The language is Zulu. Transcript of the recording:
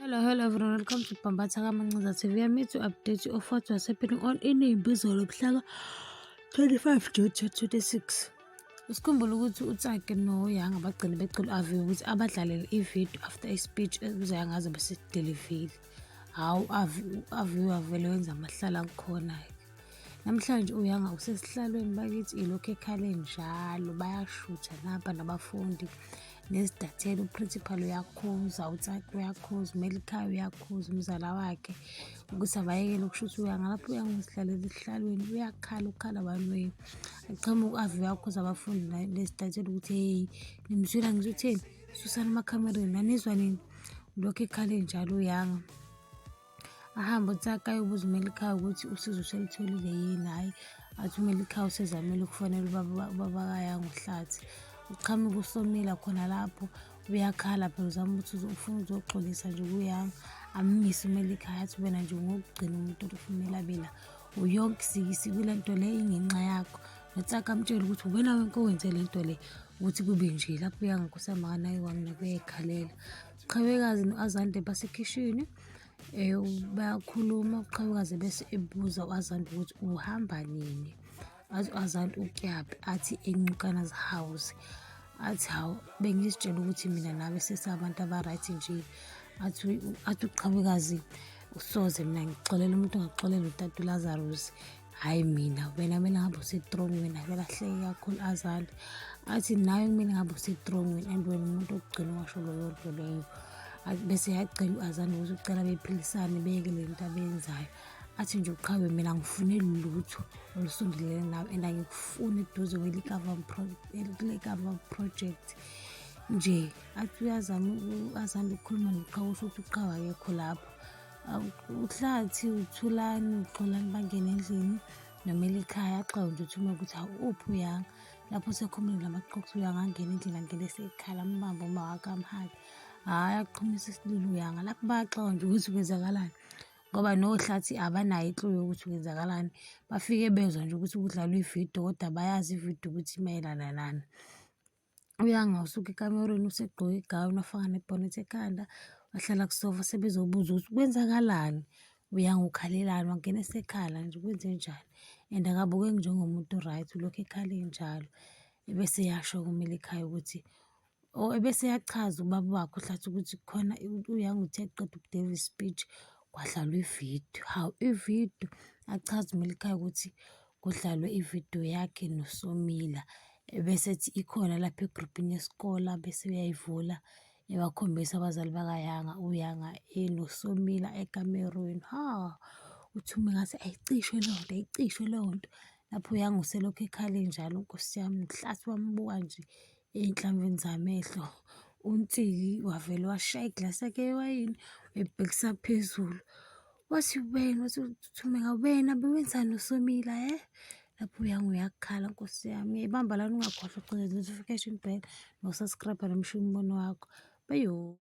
Hello, hello everyone. Welcome to Bambatha Kamancinza TV. I'm here to update you of what was happening on Inimba izolo mhlaka 25 June 2026. Usikhumbule ukuthi uTsaki noYanga bagcine becela u-Aviwe ukuthi abadlalele ividiyo after i-speech uZayanga azobe esedelivile. Hawu, u-Aviwe wavele wenza amahlala kukhona-ke. Namhlanje uYanga usesihlalweni bakithi, ilokhu ekhale njalo, bayashutha napa nabafundi nezidathela, uprincipal uyakhuza, uTsaki uyakhuza, umelikhaya uyakhuza umzala wakhe ukuthi abayekele ukushutha uYanga. Lapho uYanga uzihlalela esihlalweni uyakhala, ukhala one way. Aqhamuke u-Aviwe uyakhuza abafundi nezidathela ukuthi hheyi, nimzwile angithi utheni, susani emakhamereni, nanizwa nini? Ulokhu ekhale njalo uYanga. Ahambe uTsaki ayobuza umelikhaya ukuthi usizo uselutholile yini. Hhayi, athi umelikhaya usezamile ukufonela ubaba kaYanga uHlathi. Uqhamuka uSomila khona lapho, uyakhala phela, uzama ukuthi ufuna ukuzoxolisa nje kuYanga. Ammise umelikhaya athi wena nje ngokugcina umuntu okumele abe la, uyonke sikule nto le ingenxa yakho. NoTsaki amtshele ukuthi uwena wenke owenze le nto le ukuthi kube nje. Lapho uYanga nkosi yami akanayo kwamina uyayikhalela. Qhawekazi no-Azande basekhishini, bayakhuluma. UQhawekazi bese ebuza u-Azande ukuthi uhamba nini, athi u-Azande ukuyaphi, athi eNcukana's house. Athi hawu, bengizitshela ukuthi mina nawe sesabantu aba-right nje. Athi uQhawekazi usoze mina ngixolela umuntu ongaxolela utata uLazarus, hhayi mina, wena kumele ngabe usetrongweni. Avele ahleke kakhulu Azande, athi nawe kumele ngabe usetrongweni and wena umuntu wokugcina owasho leyo nto leyo. Bese yacela u-Azande ukuthi ucela bephilisane, beyeke le nto abeyenzayo. Athi nje uQhawe mina angifune lutho olusondelene nawe and angikufuni eduze kule-cover project nje. Athi uyazama u-Azande ukukhuluma noQhawe, usho ukuthi uQhawe akekho lapho. UHlathi, uThulani, uXolani bangena endlini noMelikhaya. Axoxe nje uThuma ukuthi hawu, uphi uYanga? Lapho sekhumule lamaqoqo, uYanga angena endlini, angene esekhala, ambambe uma wakhe amhage. Hhayi, aqhumisa isililo uYanga. Lapho bayaxoxa nje ukuthi kwenzakalani, ngoba noHlathi abanayo i-clue yokuthi kwenzakalani. Bafike bezwa nje ukuthi kudlalwa ividiyo, kodwa abayazi ividiyo ukuthi imayelana nani. Uyanga usuka ekamerweni usegqoke igawuni, wafaka nebhonethi ekhanda, wahlala kusofa, sebezobuza ukuthi kwenzakalani, uYanga ukhalelani, wangena esekhala nje kwenzenjani and akabukeki njengomuntu o-right, ulokhu ekhale njalo. Ebese eyasho kumelikhaya ukuthi or ebese eyachaza ubaba wakhe uHlathi ukuthi khona uYanga uthe eqeda ukudeliva i-speech kwadlalwa ividiyo. Hawu, ividiyo, achaze umelikhaya ukuthi kudlalwe ividiyo yakhe noSomila, ebese ethi ikhona lapha egrupini yesikole, bese uyayivula ebakhombisa abazali bakaYanga, uYanga enoSomila ekamerweni. Ha, uThuma ngathi ayicishwe leyo nto, ayicishwe leyo nto. Lapho uYanga uselokhu ekhale njalo nkosi yami, Hlathi wambuka nje ey'nhlamvini zamehlo. UNtsiki wavele washaya iglasi yakhe yewayini wayibhekisa phezulu. Wathi wena, wathi uThumeka, wena bewenzani noSomila he? Lapho uYanga uyakhala nkosi yami. Uyayibamba lana, ungakhohlwa ukucindezela notification bell no-subscribe nomshiya umbono wakho. Bayo.